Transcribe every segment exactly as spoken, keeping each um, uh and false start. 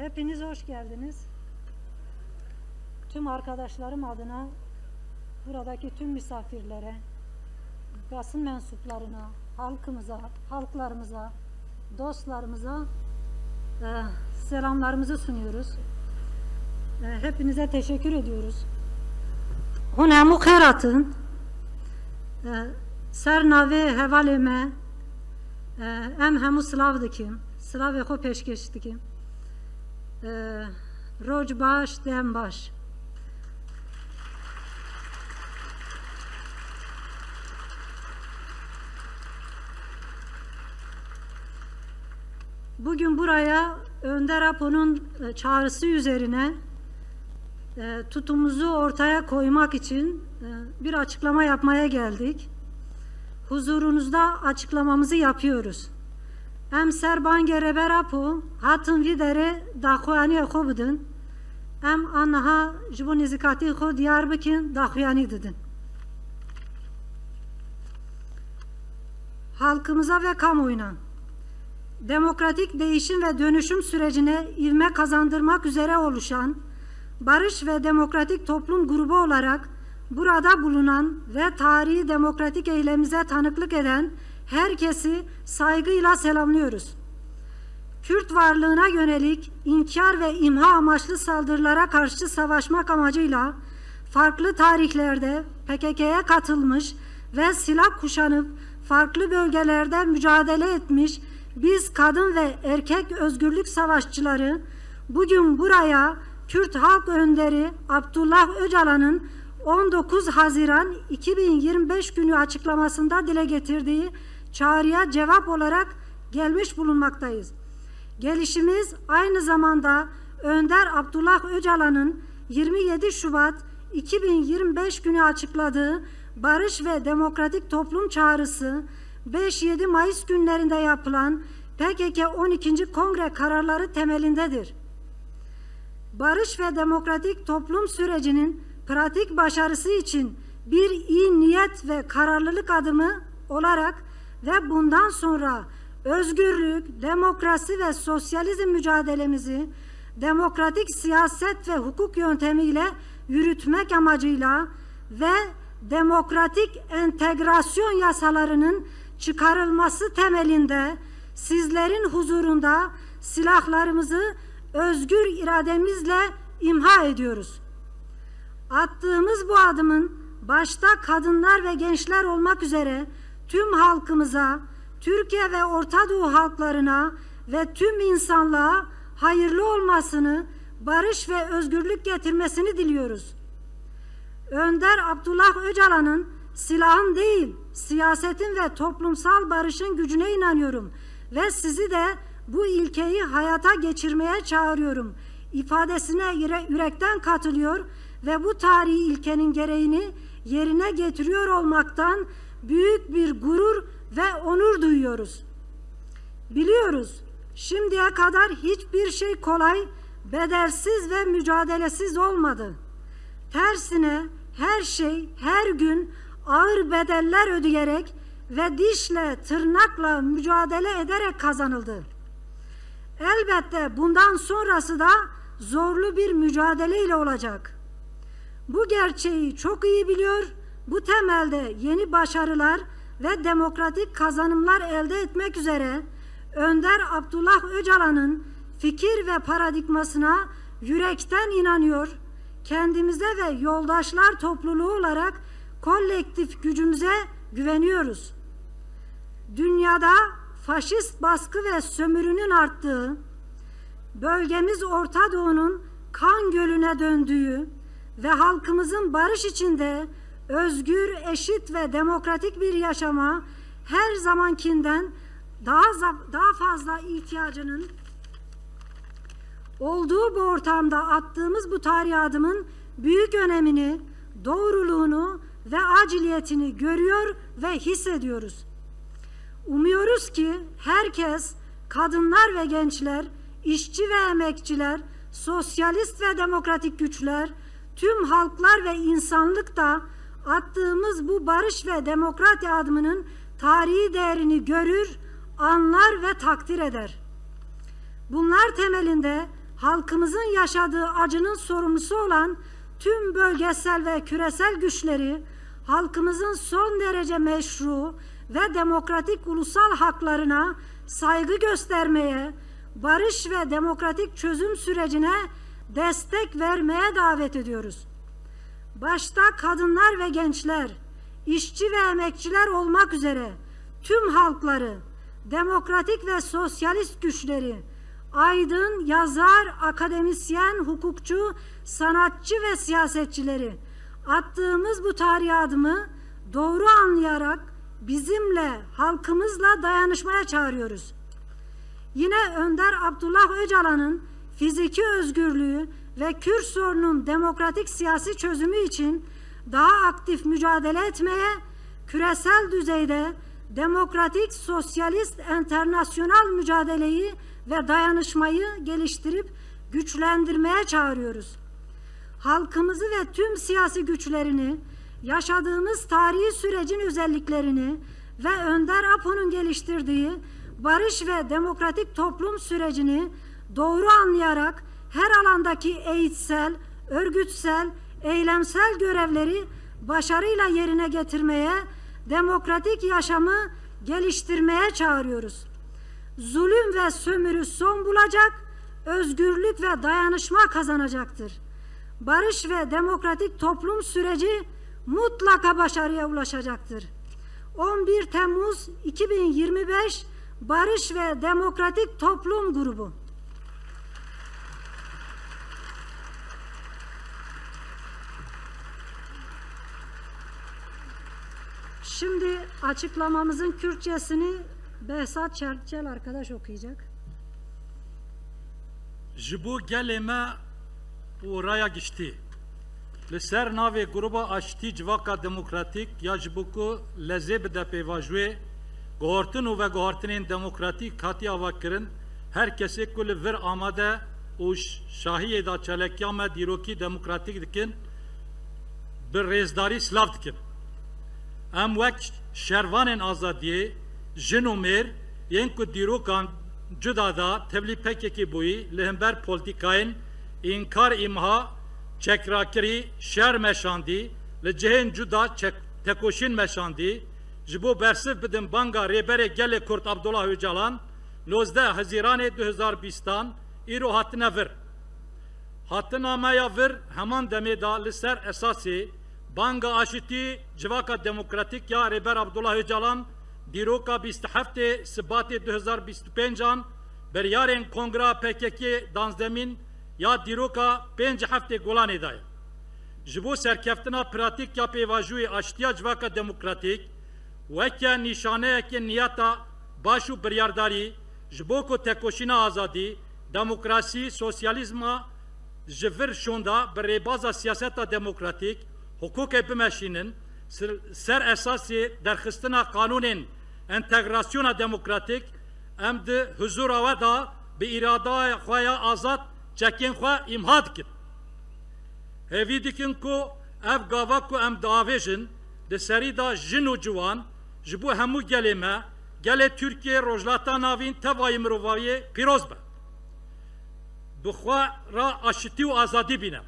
Hepiniz hoş geldiniz. Tüm arkadaşlarım adına buradaki tüm misafirlere, basın mensuplarına, halkımıza, halklarımıza, dostlarımıza, e, selamlarımızı sunuyoruz. E, hepinize teşekkür ediyoruz. Hûn hemû xêr hatin. E, ser navê hevalê me, e, em hemû silav dikim. Silavê xwe pêşkêş dikim. E, Roc baş, dem baş. Bugün buraya Önder Apo'nun, e, çağrısı üzerine, e, tutumumuzu ortaya koymak için, e, bir açıklama yapmaya geldik. Huzurunuzda açıklamamızı yapıyoruz. Em ser bangê Rêber Apo hatin vî derê daxuyaniyê xwe bidin. Em aniha ji bo nêzîkatiyê xwe diyar bikin, daxuyanî didin. Halkımıza ve kamuoyuna demokratik değişim ve dönüşüm sürecine ivme kazandırmak üzere oluşan Barış ve Demokratik Toplum Grubu olarak burada bulunan ve tarihi demokratik eylemimize tanıklık eden herkesi saygıyla selamlıyoruz. Kürt varlığına yönelik inkar ve imha amaçlı saldırılara karşı savaşmak amacıyla farklı tarihlerde P K K'ye katılmış ve silah kuşanıp farklı bölgelerde mücadele etmiş biz kadın ve erkek özgürlük savaşçıları bugün buraya Kürt Halk Önderi Abdullah Öcalan'ın on dokuz Haziran iki bin yirmi beş günü açıklamasında dile getirdiği çağrıya cevap olarak gelmiş bulunmaktayız. Gelişimiz aynı zamanda Önder Abdullah Öcalan'ın yirmi yedi Şubat iki bin yirmi beş günü açıkladığı Barış ve Demokratik Toplum Çağrısı, beş yedi Mayıs günlerinde yapılan P K K on ikinci Kongre kararları temelindedir. Barış ve demokratik toplum sürecinin pratik başarısı için bir iyi niyet ve kararlılık adımı olarak ve bundan sonra özgürlük, demokrasi ve sosyalizm mücadelemizi demokratik siyaset ve hukuk yöntemiyle yürütmek amacıyla ve demokratik entegrasyon yasalarının çıkarılması temelinde sizlerin huzurunda silahlarımızı özgür irademizle imha ediyoruz. Attığımız bu adımın başta kadınlar ve gençler olmak üzere tüm halkımıza, Türkiye ve Orta Doğu halklarına ve tüm insanlığa hayırlı olmasını, barış ve özgürlük getirmesini diliyoruz. Önder Abdullah Öcalan'ın silahın değil, siyasetin ve toplumsal barışın gücüne inanıyorum ve sizi de bu ilkeyi hayata geçirmeye çağırıyorum ifadesine yüre-, yürekten katılıyor ve bu tarihi ilkenin gereğini yerine getiriyor olmaktan büyük bir gurur ve onur duyuyoruz. Biliyoruz, şimdiye kadar hiçbir şey kolay, bedelsiz ve mücadelesiz olmadı. Tersine her şey her gün ağır bedeller ödeyerek ve dişle tırnakla mücadele ederek kazanıldı. Elbette bundan sonrası da zorlu bir mücadele ile olacak. Bu gerçeği çok iyi biliyor, bu temelde yeni başarılar ve demokratik kazanımlar elde etmek üzere Önder Abdullah Öcalan'ın fikir ve paradigmasına yürekten inanıyor, kendimize ve yoldaşlar topluluğu olarak kolektif gücümüze güveniyoruz. Dünyada faşist baskı ve sömürünün arttığı, bölgemiz Orta Doğu'nun kan gölüne döndüğü ve halkımızın barış içinde özgür, eşit ve demokratik bir yaşama her zamankinden daha za-, daha fazla ihtiyacının olduğu bu ortamda attığımız bu tarihi adımın büyük önemini, doğruluğunu ve aciliyetini görüyor ve hissediyoruz. Umuyoruz ki herkes, kadınlar ve gençler, işçi ve emekçiler, sosyalist ve demokratik güçler, tüm halklar ve insanlık da attığımız bu barış ve demokrasi adımının tarihi değerini görür, anlar ve takdir eder. Bunlar temelinde Halkımızın yaşadığı acının sorumlusu olan tüm bölgesel ve küresel güçleri halkımızın son derece meşru ve demokratik ulusal haklarına saygı göstermeye, barış ve demokratik çözüm sürecine destek vermeye davet ediyoruz. Başta kadınlar ve gençler, işçi ve emekçiler olmak üzere tüm halkları, demokratik ve sosyalist güçleri, aydın, yazar, akademisyen, hukukçu, sanatçı ve siyasetçileri attığımız bu tarihi adımı doğru anlayarak bizimle, halkımızla dayanışmaya çağırıyoruz. Yine Önder Abdullah Öcalan'ın fiziki özgürlüğü ve Kürt sorunun demokratik siyasi çözümü için daha aktif mücadele etmeye, küresel düzeyde demokratik, sosyalist, enternasyonal mücadeleyi ve dayanışmayı geliştirip güçlendirmeye çağırıyoruz. Halkımızı ve tüm siyasi güçlerini, yaşadığımız tarihi sürecin özelliklerini ve Önder Apo'nun geliştirdiği barış ve demokratik toplum sürecini doğru anlayarak her alandaki eğitsel, örgütsel, eylemsel görevleri başarıyla yerine getirmeye, demokratik yaşamı geliştirmeye çağırıyoruz. Zulüm ve sömürü son bulacak, özgürlük ve dayanışma kazanacaktır. Barış ve demokratik toplum süreci mutlaka başarıya ulaşacaktır. On bir Temmuz iki bin yirmi beş, Barış ve Demokratik Toplum Grubu. Şimdi açıklamamızın Kürtçesini Behzat Çerçel arkadaş okuyacak. Ji bo gelê me û raya giştî. Li ser navê Gruba Aştî Civaka Demokratîk ya ji bo ku lezê bide pêvajoyê, guhartin û veguhartinên demokratîk hatiye avakirin, her kesê ku li vir amade û ş-, şahiyê de çalakiya me dîrokî demokratîk dikin, bi rêzdarî silav dikin. Em wek şervanên azadiyê, jin û mêr, yên ku dîrokan cuda de tevlî P K K bûyî, li hember polîtîkayên înkar îmha, çekrakirî, şer meşandî, li cihên cuda çek-, tekoşîn meşandî, ji bo bersiv bidin banga Rêberê Gelê Kurd Abdullah Ocalan, nozdeh Hezîranê du hezar bîstan îro hatine vir. Hatina me ya vir heman demê de li ser esasê banga aşitî civaka demokratîk ya Rêber Abdullah Ocalan, dîroka bîst û heftê Sibatê du hezar bîst û pêncan, biryarên Kongra P K K danzdemîn ya dîroka pênc heftê Gulanê de ye. Ji bo serkeftina pratîk ya pêvajoyê aştiya civaka demokratîk, weke nîşaneyeke niyeta baş û biryardarî ji bo ku tekoşîna azadî, demokrasî, sosyalîzma ji vir şonda bi rêbaza siyaseta demokratîk, hukukê bimeşînin, ser, ser esasê derxistina qanûnên entegrasyona demokratîk, em di huzûra we de bi îradaya xwe ya azad çekên xwe îmha dikin. Hêvî dikin ku ev gava ku em diavêjin, di serî de jin û ciwan ji bo hemû gelê me, gelê Tirkiyê, Rojhilata Navîn, tevayî mirovahiyê pîroz be. Bi xwe re aşitî û azadî bîne.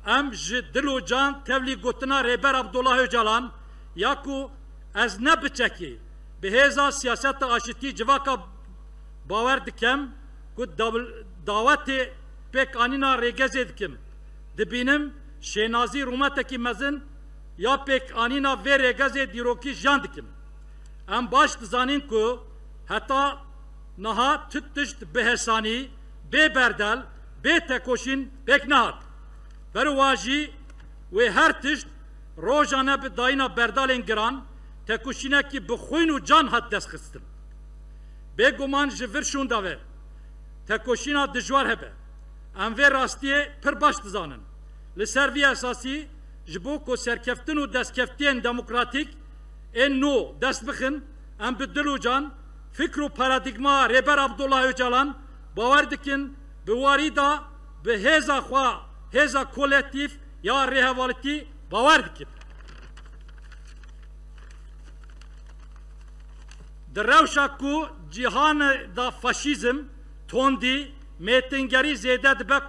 Em ji dil û can tevlî gotina Rêber Abdullah Ocalan ya ku ez ne biçekî bi hêza siyaseta aşitî civaka bawer dikem ku daw-, dawetê pêkanîna rêgezê dikim. Dibînim şênazî rûmetekî mezin ya pêkanîna vê rêgezê dîrokî jiyan dikim. Em baş dizanin ku heta niha tu tişt bi hesanî, bê berdel, bê tekoşîn pêk nehat. Berwajî wê her tişt rojane bi dayîna berdalên giran, tekoşînekî bi xwîn û can hat destxistin. Bêguman ji vir şûnda ve tekoşîna dijwar hebe. Em vê rastiyê pir baş dizanin. Li ser vî esasî ji bo ku serkeftin û destkeftiyên demokratîk ên nû dest bixin, em bi dil û can, fikr û paradîgma Rêber Abdullah Ocalan bawer dikin, bi warî de bi hêza xwe, hêza kolektîf ya rêhevalîtî bawer dikin. Di rewşa ku cîhanê de faşîzm, tondî, Mêtingerî zêde dibe,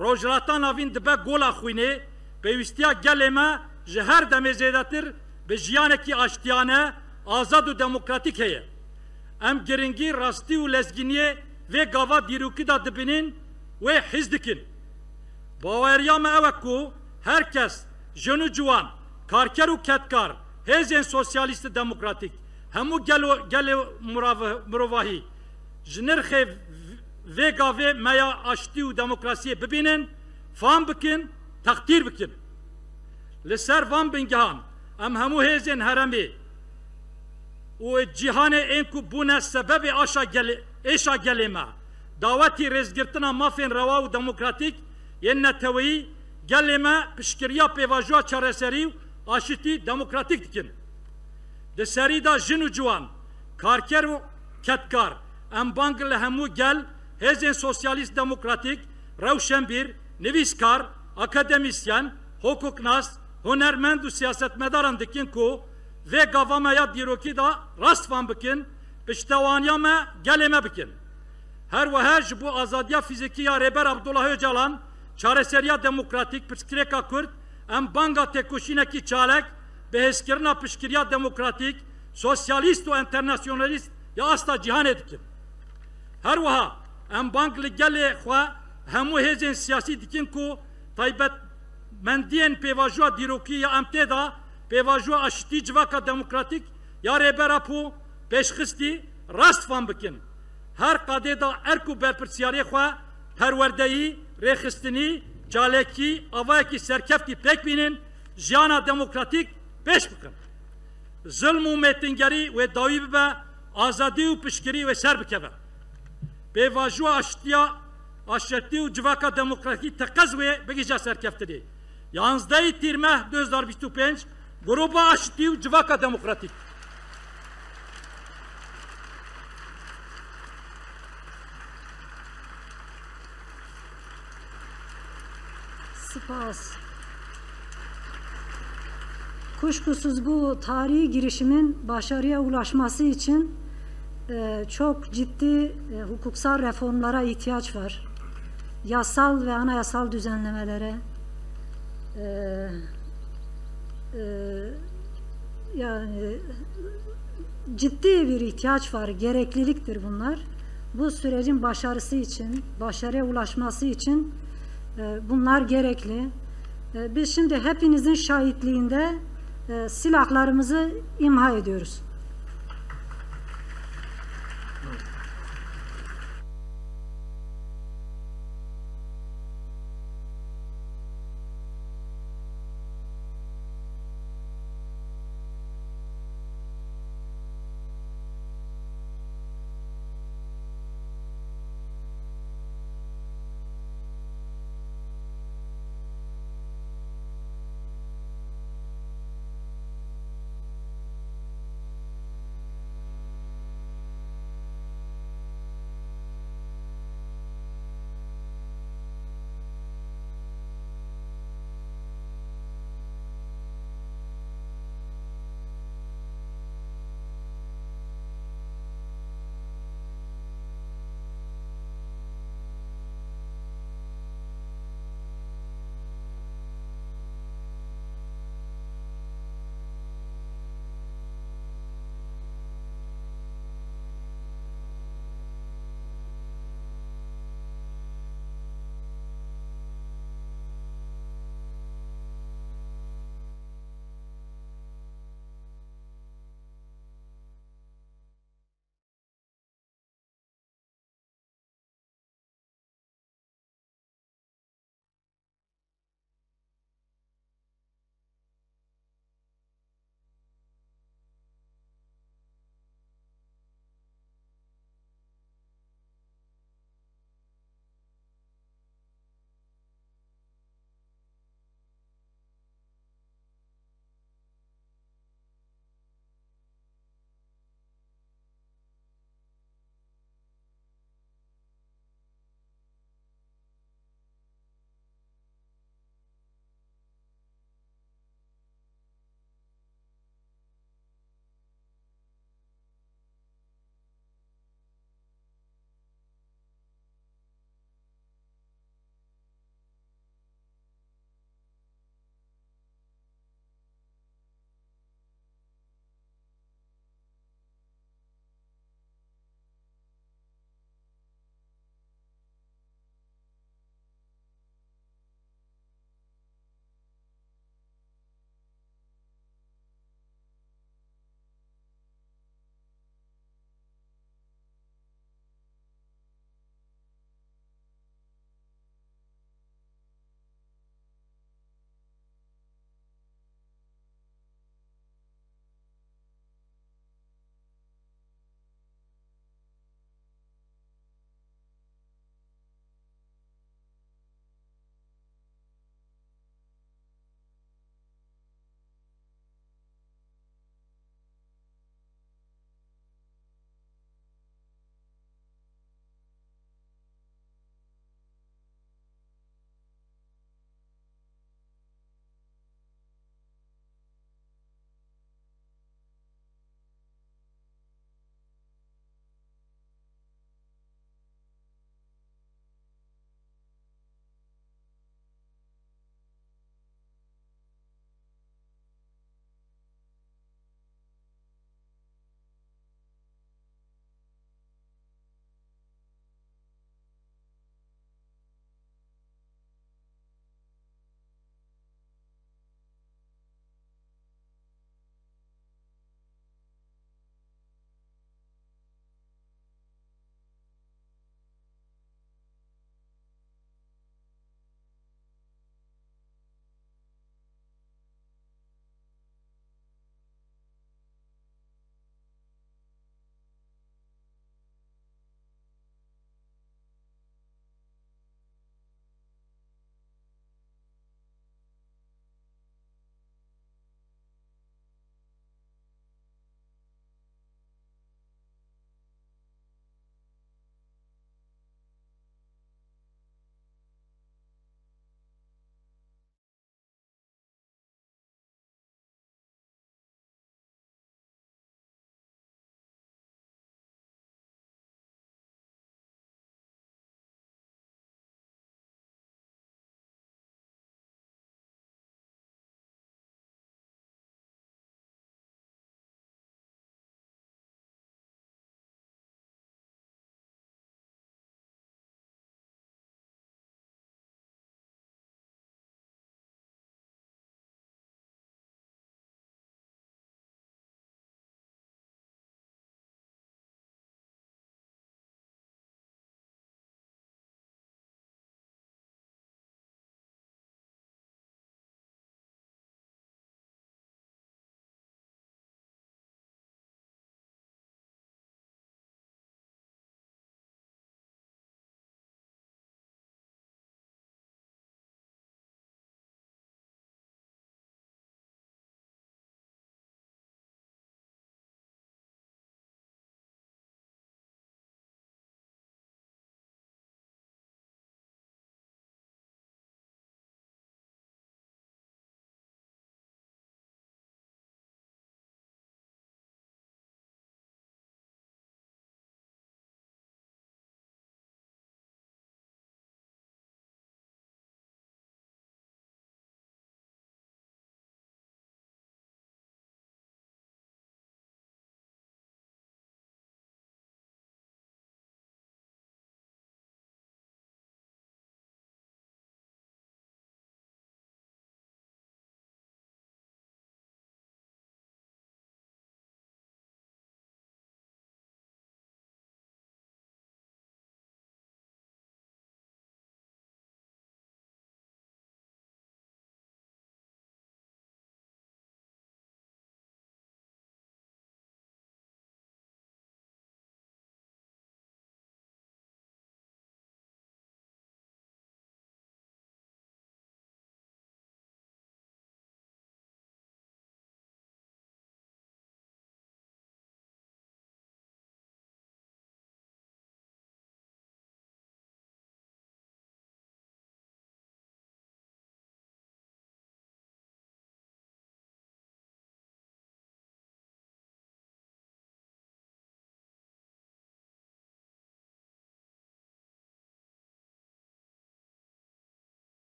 Rojhilata Navîn dibe gola xwînê, pêwîstiya gelê me ji her demê zêdetir bi jiyanekî aştiyane, azad û demokratîk heye. Em giringî rastî û lezgîniyê vê gava dîrokî de dibînin, wê hîs dikin. Baweriya me ew e ku her kes, jin û ciwan, karker û kedkar, hêzên sosyalîst û demokratîk, hemû gelo, gelê murav-, mirovahî, ji nirxê v-, vê gavê me ya aştî û demokrasiyê bibînin, fam bikin, teqdîr bikin. Li ser van bingehan em hemû hêzên herêmê û cîhanê ên ku bûne sebebê aşa gelê, êşa gelê me, dawetî rêzgirtina mafên rewa û demokratîk yên neteweyî gelê me piştgiriya pêvajoya çareserî û aşitî demokratîk dikin. Di serî de jin û ciwan, karker û kedkar, em bang li hemû gel, hêzên sosyalîst demokratîk, rewşenbîr, nivîskar, akademîsyen, hukuknas, hunermend û siyasetmedaran dikin ku vê gava me ya dîrokî de rast fam bikin, piştewaniya me gelê me bikin. Her wiha ji bo azadiya fîzîkî ya Rêber Abdullah Ocalan, çareseriya demokratîk, pirsgirêka Kurd, em banga têkoşînekî çalek bi hêzkirina piştgiriya demokratîk, sosyalîst û enternasyonalîst ya asta cîhanê dikin. Her wiha em bang li gelê xwe hemû hêzên siyasî dikin ku taybetmendiyên pêvajoya dîrokî ya em tê de pêvajoya aşitî civaka demokratîk ya Rêber Apo pêşxistî rast fam bikin. Her qadê de erk û berpirsiyarê xwe perwerdeyî, rêxistinî, çalakî, avayekî serkeftî pêk bînin, jiyana demokratîk pêş bikin. Zilm û mêtingerî wê dawî bibe, azadî û piştgirî wê ser bikeve. Pêvajoya aştiya, aşetî û civaka demokratîk teqez wê bigihîje serkeftinê. Yanzdehê Tîrmeh du hezar bîst û pênc, Gruba Aşitî û Civaka Demokratîk. Spas. Kuşkusuz bu tarihi girişimin başarıya ulaşması için, e, çok ciddi, e, hukuksal reformlara ihtiyaç var. Yasal ve anayasal düzenlemelere, e, e, yani ciddi bir ihtiyaç var, gerekliliktir bunlar. Bu sürecin başarısı için, başarıya ulaşması için, e, bunlar gerekli. E, biz şimdi hepinizin şahitliğinde, e, silahlarımızı imha ediyoruz.